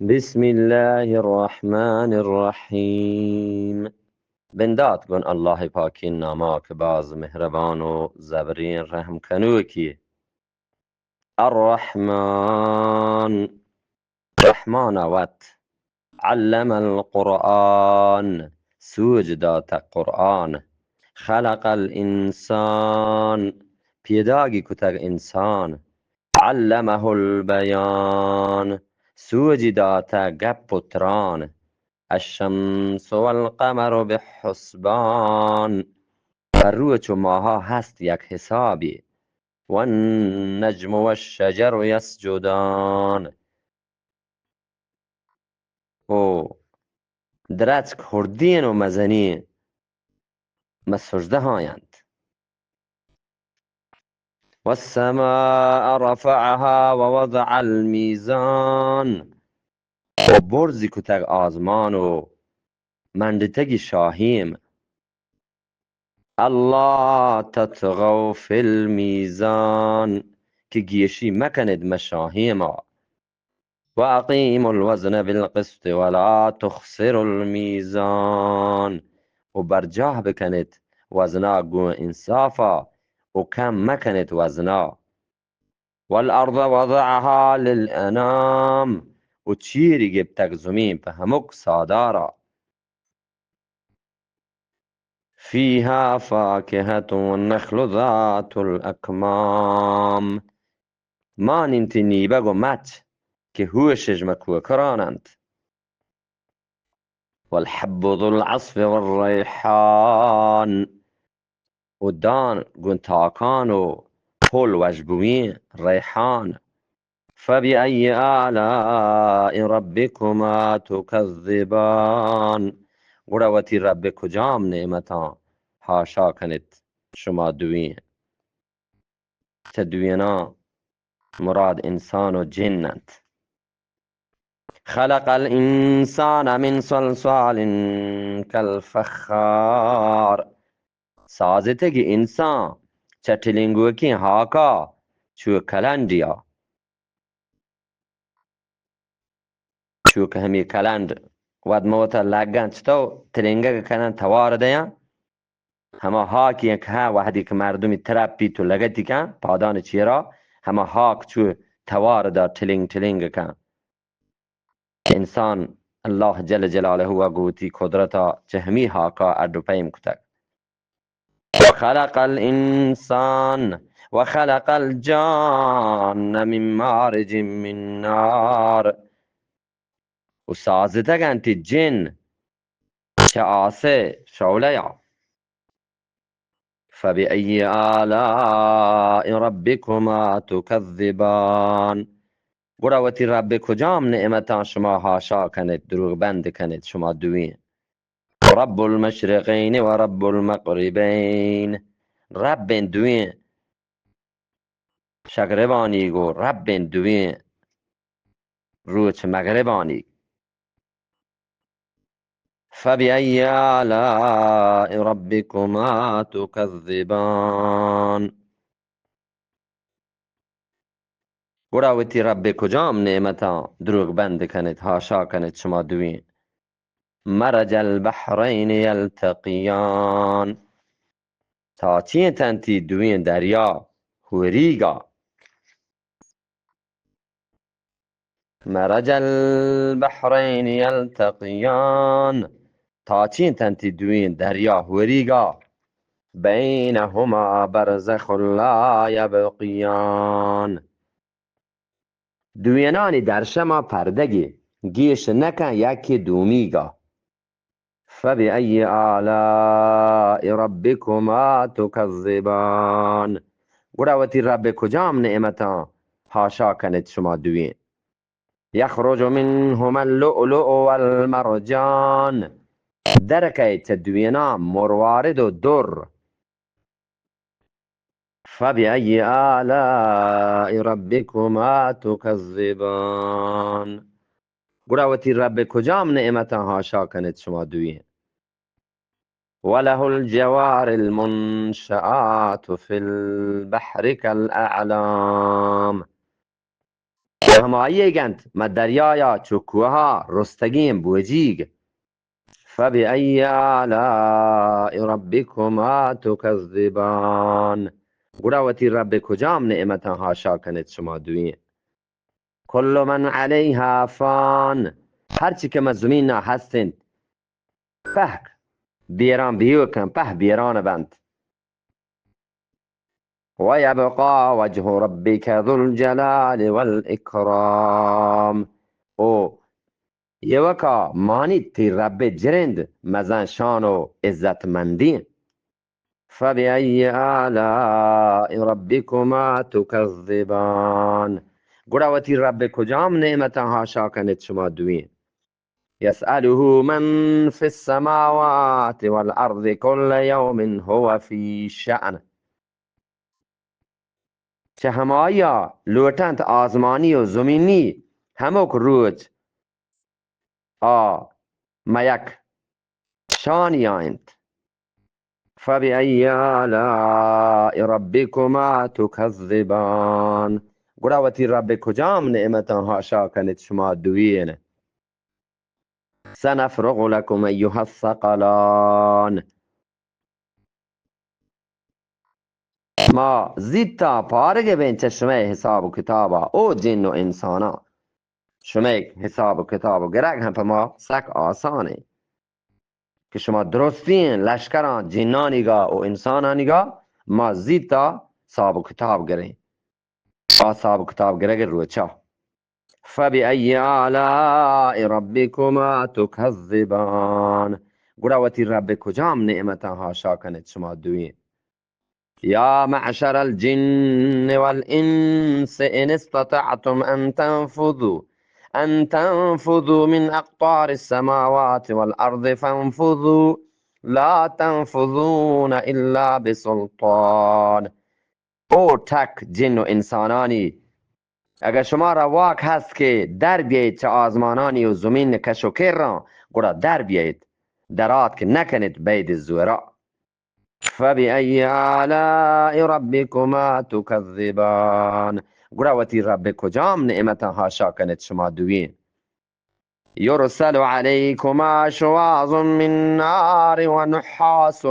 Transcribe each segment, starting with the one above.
بسم الله الرحمن الرحیم. بندات گوں اللہ پاکیں ناما کہ باز مہربان و زبریں رحم کنوکی. الرحمن، رحمان وت. علم القرآن، سوج داتہ قرآن. خلق الانسان، پیداگی کتگ انسان. علمه البیان، سوجی داتہ گپ و تران. الشمس والقمر بحسبان، روچ و ماہا ہست یک حسابی. والنجم والشجر یسجدان، و درچک ہردین و مزنین مہ سجدہ آیانت. والسماء رفعها ووضع المیزان، و برزی کتگ آزمان و منڈتگی شاہیم. الا تطغوا فی المیزان، کہ گیشی مکنید مہ شاہیما. واقیموا الوزن بالقسط ولا تخسروا المیزان، و برجاہ بکنید وزنا گوں انصافا، و کم مکنید وزنا. والارض وضعها للانام، و چیری گپتگ زمین پہ ہمک سادارا. فیها فاکهة والنخل ذات الاکمام، مان انت نیبگ و مچ کہ ہوشش مہ کوکران انت. والحب ذو العصف والریحان، و دان گوں تاکان و پل وشبوئیں ریحان. فبأی آلاء ربکما تکذبان، گڑا وتی رب کجام نعمتاں حاشا کنیت شما دوئیں؟ چہ دوئیناں مراد انسان و جن انت. خلق الانسان من صلصال کالفخار، سازتگی انسان چہ ٹلینگوکیں ہاکا چو کلنڈیا. چو کہ ہمے کلنڈ وت مہ وتا لگاں چتو تلینگگ کنن توار دیاں. ہما ہاکی کہ ہاں وہدی کہ مردمی ترپی تو لگتی کن پادان چیرا، ہما ہاک چو توار دا ٹلینگ ٹلینگ کن. انسان اللہ جل جلالہ وا گوتی قدرتا چہ ہمی ہاکا اڈ و پیم کتگ. وخلق الانسان وخلق الجان من مارج من نار، و سازتگ انت جن چہ آسے شعلہ یا. فبأی آلاء ربکما تکذبان، گڑا وتی رب کجام نعمتاں شما حاشا کنیت، دروگ بند کنیت شما دوئیں؟ رب المشرقین و رب المغربین، رب دوئیں شگربانی گو رب دوئیں روچ مغربانی. فبأی آلاء ربکما تکذبان، گڑا وتی رب کجام نعمتاں دروگ بند کنیت، حاشا کنیت شما دوئیں؟ مرج البحرین یلتقیان، تاچینت انت ای دوئیں دریا ہوریگا. مرج البحرین یلتقیان، تاچینت انت ای دوئیں دریا ہوریگا. بینهما برزخ لا یبغیان، دوئینانی درشما پردگے گیش نکن یکے دومیگا. فبأی آلاء ربکما تکذبان، گڑا وتی رب کجام نعمتاں حاشا کنیت شما دوئیں؟ یخرج منهما اللؤلؤ والمرجان، درکئیت چہ دوئیناں مروارد و در. فبأی آلاء ربکما تکذبان، گڑا وتی رب کجام نعمتاں حاشا کنیت شما دوئیں؟ وله الجوار المنشآت في البحر كالأعلام، ہمائی گنت، مہ دریایا چو کوہا رستگیں بوجیگ۔ فبأي آلاء ربكما تكذبان؟ گڑا وتی رب کجام نعمتاں حاشا کنت شما دوئیں؟ كل من عليها فان، ہرچی کہ مہ زمینا ہست انت، پہک بیران بیوکن، پہ بیران بنت۔ ويبقى وجه ربك ذو الجلال والإكرام۔ او ایوکا مانیت تئی رب جرند مزن شان و عزت مندی۔ فبأي آلاء ربكما تكذبان؟ گڑا وتی رب کجام نعمتاں حاشا کنت شما دوئیں؟ يسأله من في السماوات والأرض كل يوم هو في شأن۔ چہ ہمایا لوٹنت آزمانی و زمینی ہمک روچ آ مہ یک شانیا انت۔ فبأي آلاء ربكما تكذبان؟ گڑا وتی رب کجام نعمتاں حاشا کنت شما دوئین؟ سنفرغ لكم أيها الثقلان۔ ما زیتا پارگ بیں چہ شمئے حساب و کتابا، او جن و انساناں۔ شمئے حساب و کتاب و گرگ ہم پہ ما سک آسان انت کہ شما درستیں لشکراں جنانیگا و انسانانیگا ما زیتا حساب و کتاب گریں۔ آ حساب کتاب گرگ روچا۔ فبأي آلاء ربكما تكذبان؟ گڑا وتی رب کجام نعمتاں حاشا کنت شما دوئیں؟ يا معشر الجن والإنس إن استطعتم أن تنفذوا، أن تنفذوا من أقطار السماوات والأرض فانفذوا، لا تنفذون إلا بسلطان۔ او ٹک جن و انسانانی، اگہ شمارا واک ہست کہ در بیایت چہ آزمانانی و زمین کش و کراں، گڑا در بیایت، در آتک نکنت بید زورا۔ فبأي آلاء ربكما تكذبان؟ گڑا وتی رب کجام نعمتاں حاشا کنت شما دوئیں؟ يرسل عليكما شواظ من نار ونحاس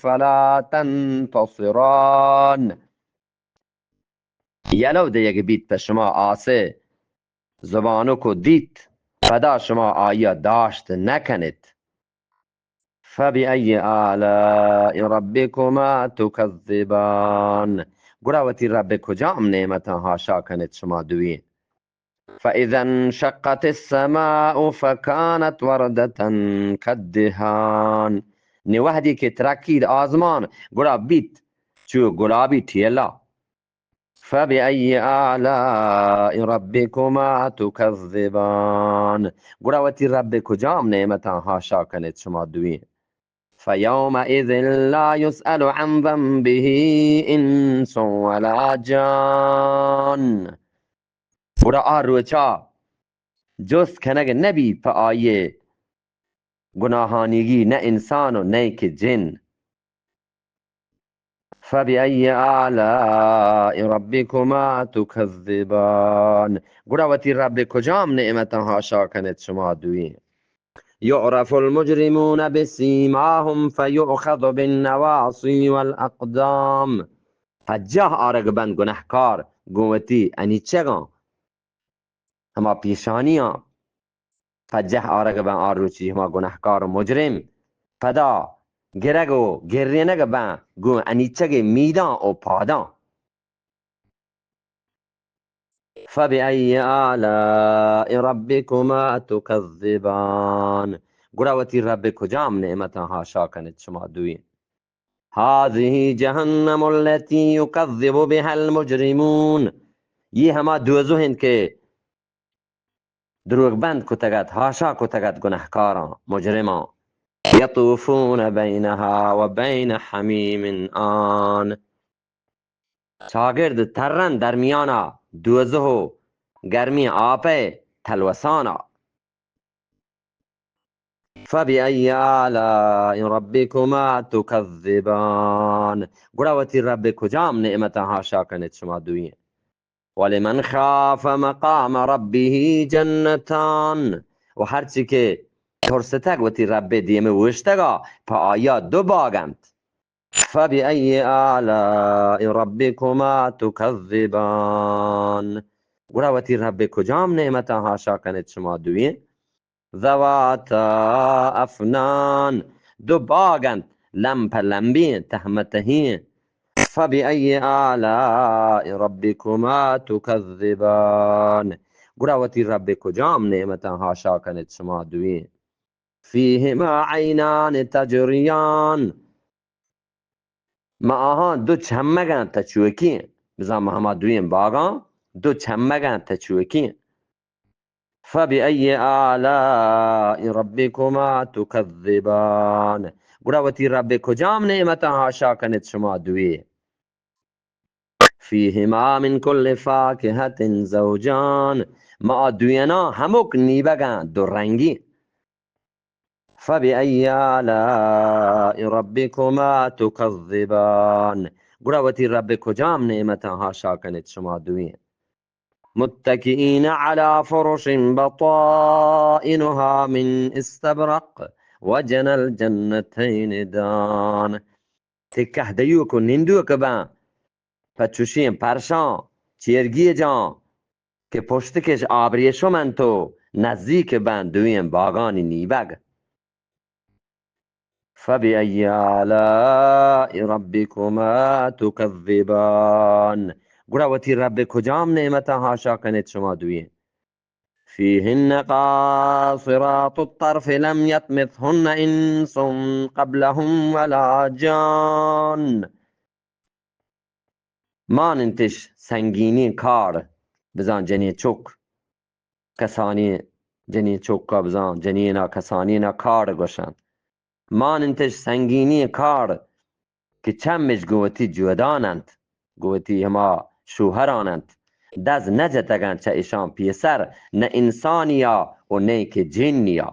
فلا تنتصران۔ یلو دیگ بیت پہ شما آسے زبانک و دیت، پدا شما آئیا داشت نکنت۔ فبأي آلاء ربكما تكذبان؟ گڑا وتی رب کجام نعمتاں حاشا کنت شما دوئیں؟ فإذا انشقت السماء فكانت وردة كالدهان۔ نی وہدی کہ ترکید آزمان، گڑا بیت چو گلابی ٹیلا۔ فبأي آلاء ربكما تكذبان؟ گڑا وتی رب کجام نعمتاں حاشا کنت شما دوئیں؟ فيومئذ لا يسأل عن ذنبه إنس ولا جان۔ گڑا آ روچا جست کنگ نبی پہ آئیے گناہانیگی نہ انسان و نئے کہ جن۔ فبأي آلاء ربكما تكذبان؟ گڑا وتی رب کجام نعمتاں حاشا کنت شما دوئیں؟ يعرف المجرمون بسيماهم فيؤخذ بالنواصي والأقدام۔ پجاہ آرگ بند گنہکار گوں وتی انیچگاں، ہما پیشانیاں پجہ آرگ بن آ روچی ہما گنہکار و مجرم، پدا گرگ و گرینگ بن گوں انیچگے میداں و پاداں۔ فبأي آلاء ربكما تكذبان؟ گڑا وتی رب کجام نعمتاں حاشا کنت شما دوئیں؟ هذه جهنم التي يكذب بها المجرمون۔ یہ ہما دوزہ انت کہ دروگ بند کتگت، حاشا کتگت گنہکاراں، مجرماں۔ يطوفون بينها وبين حميم آن۔ چاگرد ترن درمیانا دوزہ و گرمی آپئے تلوسانا۔ فبأي آلاء ربكما تكذبان؟ گڑا وتی رب کجام نعمتاں حاشا کنت شما دوئیں؟ ولمن خاف مقام ربه جنتان، و ہرچی کہ ترستگ وتی رب ءِ دیم ءَ اوشتگ ءَ، پہ آئی ءَ دو باگ انت۔ فبأي آلاء ربكما تكذبان؟ گڑا وتی رب ءِ کجام نعمتاں حاشا کنیت شما دوئیں؟ ذواتا افنان، دو باگ انت، لم پہ لمبی انت، تہ مہ تہی انت۔ فبأي آلاء ربكما تكذبان؟ گڑا وتی رب ءِ کجام نعمتاں حاشا کنیت شما دوئیں؟ فيهما عينان تجريان، ما آہاں دو چمگاں تچوکیں، بزاں ما ہما دوئیں باگاں دو چمگاں تچوکیں۔ فبأي آلاء ربكما تكذبان؟ گڑا وتی رب ءِ کجام نعمتاں حاشا کنیت شما دوئیں؟ فيهما من كل فاكهة زوجان، ما آ دوئیناں ہمک نیبگاں دو رنگی۔ فبأي آلاء ربكما تكذبان؟ گڑا وتی رب ءِ کجام نعمتاں حاشا کنیت شما دوئیں؟ متكئين على فرش بطائنها من استبرق وجنى الجنتين دان۔ تکہ دیوک و نندوک باں پہ چشیں پرشاں، چیرگیجاں کہ پشتکش آبریشم انت و نزیک باں دوئیں باگانی نیبگ۔ فبأي آلاء ربكما تكذبان؟ گڑا وتی رب ءِ کجام نعمتاں حاشا کنیت شما دوئیں؟ فيهن قاصرات الطرف لم يطمثهن إنس قبلهم ولا جان۔ مان انتش سنگینیں کاڑ، بزاں جنین چک، کسانیں جنین چکا بزاں جنینا کسانینا کاڑ گوشنت۔ مان انتش سنگینیں کاڑ کہ چمش گوں وتی جودان انت، گوں وتی ہما شوہران انت۔ دز نہ جتگ انت چہ اشاں پیسر نہ انسانیا و نئیکہ جنیا۔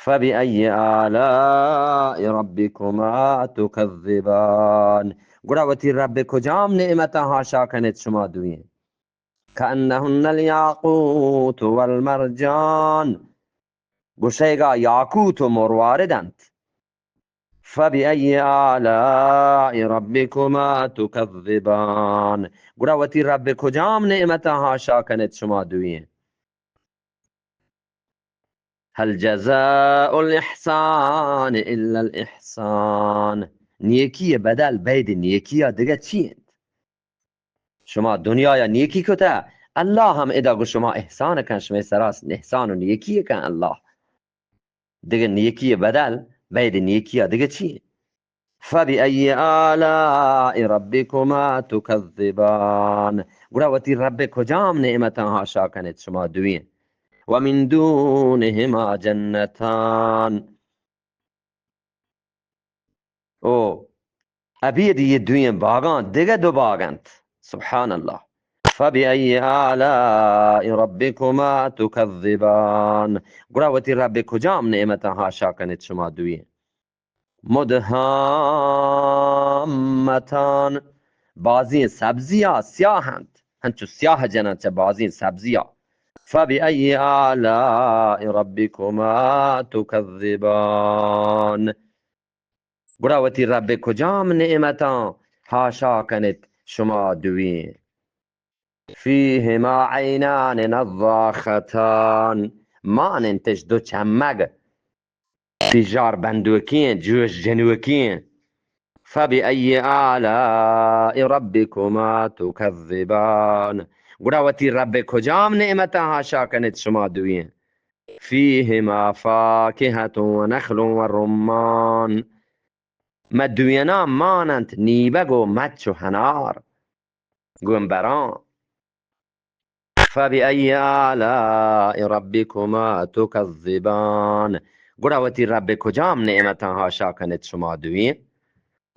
فبأي آلاء ربكما تكذبان؟ گڑا وتی رب ءِ کجام نعمتاں حاشا کنیت شما دوئیں؟ كأنهن الياقوت والمرجان، گوشئیگا یاقوت و مروارد انت۔ فبأي آلاء ربكما تكذبان؟ گڑا وتی رب ءِ کجام نعمتاں حاشا کنیت شما دوئیں؟ هل جزاء الإحسان إلا الإحسان؟ نیکی ءِ بدل بید نیکیا دگہ چی انت؟ شما دنیایا نیکی کتہ، اللہ ہم ادا گوں شما احسان کن، شمئے سرا احسان و نیکی کن اللہ۔ دگہ نیکی ءِ بدل بید نیکیا دگہ چی انت؟ فبأي آلاء ربكما تكذبان؟ گڑا وتی رب ءِ کجام نعمتاں حاشا کنیت شما دوئیں؟ ومن دونهما جنتان؟ او ابید یہ دوئیں باگاں دگہ دو باگ انت۔ سبحان اللہ۔ فبأي آلاء ربكما تكذبان؟ گڑا وتی رب ءِ کجام نعمتاں حاشا کنیت شما دوئیں؟ مدهامتان، بازیں سبزیا سیاہ انت، ہنچو سیاہ جناں چہ بازیں سبزیا۔ فبأي آلاء ربكما تكذبان؟ گڑا وتی رب ءِ کجام نعمتاں حاشا کنیت شما دوئیں؟ فيهما عينان نضاختان، مان انتش دو چمگ، پیژار بندوکیں، جوش جنوکیں۔ فبأي آلاء ربكما تكذبان؟ گڑا وتی رب ءِ کجام نعمتاں حاشا کنیت شما دوئیں؟ فيهما فاكهة ونخل ورمان، مہ دوئیناں مان انت نیبگ و مچ و ہنار، گومبراں۔ فبأي آلاء ربكما تكذبان؟ گڑا وتی رب ءِ کجام نعمتاں حاشا کنیت شما دوئیں؟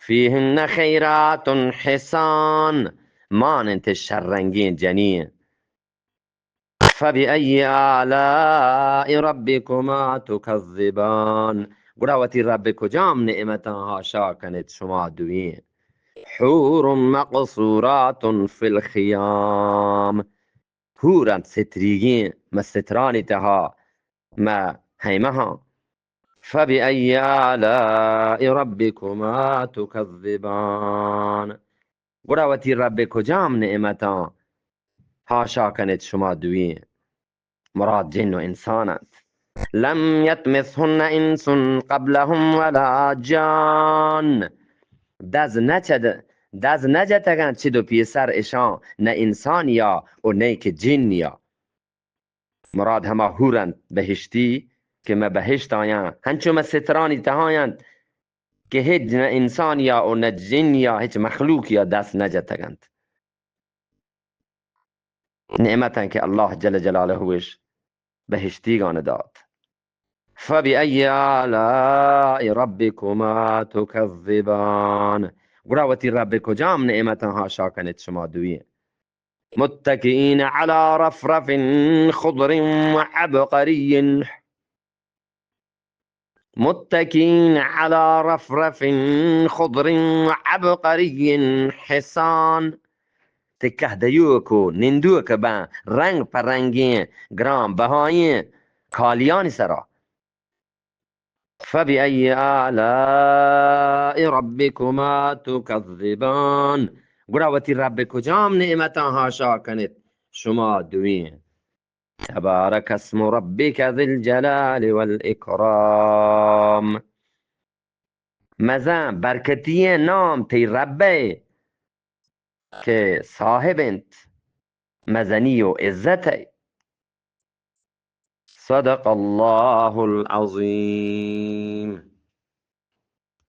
فيهن خيرات حسان، مان انت شررنگیں جنین۔ فبأي آلاء ربكما تكذبان؟ گڑا وتی رب ءِ کجام نعمتاں حاشا کنیت شما دوئیں؟ حور مقصورات في الخيام. حور انت ستریگیں، مہ سترانی تہا، مہ ہیمہاں. فبأي آلاء ربكما تكذبان. گڑا وتی رب کجام نعمتاں حاشا کنیت شما دوئیں؟ مراد جن و انسان انت. لم يطمثهن انس قبلهم ولا جان. دز نہ چد-، دز نہ جتگاں چد و پیسر اشاں، نہ انسانیا و نئے کہ جنیا. مراد ہما حور انت بہشتی کہ مہ بہشت آیاں، ہنچو مہ سترانی تہا انت کہ ہچ نہ انسانیا و نہ جنیا، ہچ مخلوقیا دست نہ جتگ انت. نعمتاں کہ اللہ جل جلالہ اش بہشتیگان دات. فبأي آلاء ربكما تكذبان. گڑا وتی رب کجام نعمتاں حاشا کنیت شما دوئیں؟ متكئين على رفرف خضر وعبقري. متكئين على رفرف خضر وعبقري حسان. تکہ دیوک و نندوک بن، رنگ پہ رنگیں گران بہائیں کالیانی سرا. فبأي آلاء ربكما تكذبان. گڑا وتی رب کجام نعمتاں حاشا کنیت شما دوئیں؟ تبارك اسم ربك ذي الجلال والإكرام. مزن برکتی نام تئی رب ءِ کہ صاحب انت مزنی و عزت ءِ. صدق الله العظيم.